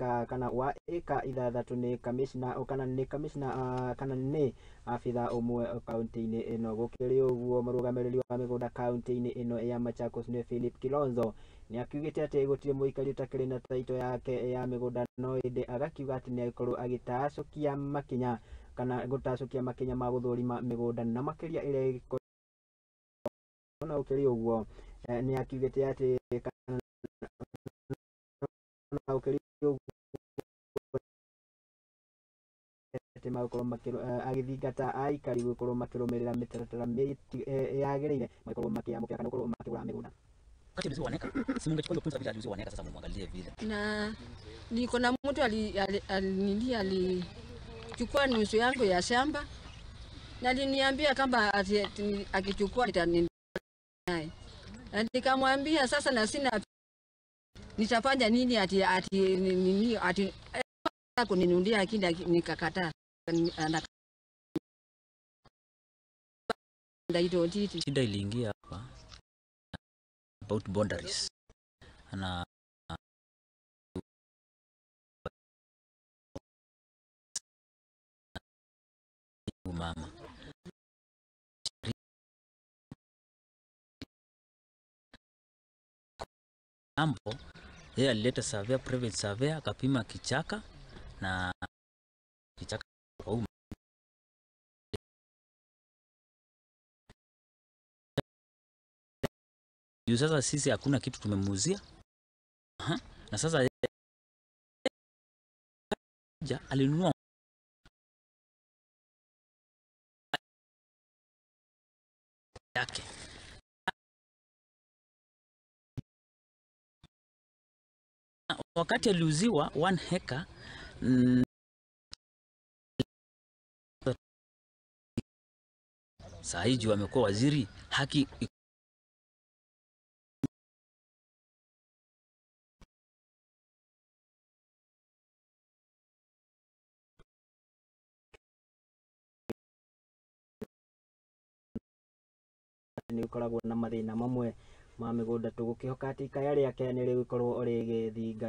eka kana wa eka 6 nĩ kamishna kana nĩ kamishna kana nĩ abitha ũmwe kaunti-inĩ ĩno. Gũkĩrĩ ũguo, mũrũgamĩrĩri wa mĩgũnda kaunti-inĩ ĩno ya Machakos nĩ Philip Kilonzo nĩ akiugĩte atĩ gũtirĩ mũikari ũtakĩrĩ na taito yake ya mĩgũnda, no ĩndĩ agakiuga atĩ nĩ agĩkorwo agĩtacũkia makinya kana gũtacũkia makinya ma gũthũrima mĩgũnda na makĩria ĩrĩa ĩgĩkorwo. Na gũkĩrĩ ũguo, nĩ akiugĩte atĩ kana gũkĩrĩ ũguo atĩ magũkorwo agĩthingata aikari gũkorwo makĩrũmĩrĩra mĩtaratara yagĩrĩire magĩkorwo makĩamũkĩra kana gũkorwo makĩgũra mĩgũnda. Wakati aliuziwa 1 acre, si mungechukua hiyo pesa vile aliuziwa 1 acre, sasa mumwangalie vile. Na niko na mtu nini alichukua nusu yangu ya shamba na aliniambia kama ati akichukua nitani naye. Na nikamwambia sasa na sina nitafanya nini ati ati nini ati kuninunulia, lakini nikakataa. Shida iliingia hapa about boundaries na mama ambo yeye alileta surveyor, private surveyor, akapima kichaka na kichaka kwa umma. Juu sasa sisi hakuna kitu tumemuuzia. Aha. Na sasa yeye alinunua yake. Wakati aliuziwa 1 hectare, saa hii juu amekuwa waziri, haki nĩ ũkoragwo na mathĩna mamwe ma mĩgũnda. Tũgũkĩhoka atĩ ikaya rĩake nĩ rĩgũkorwo rĩgĩthingatwo.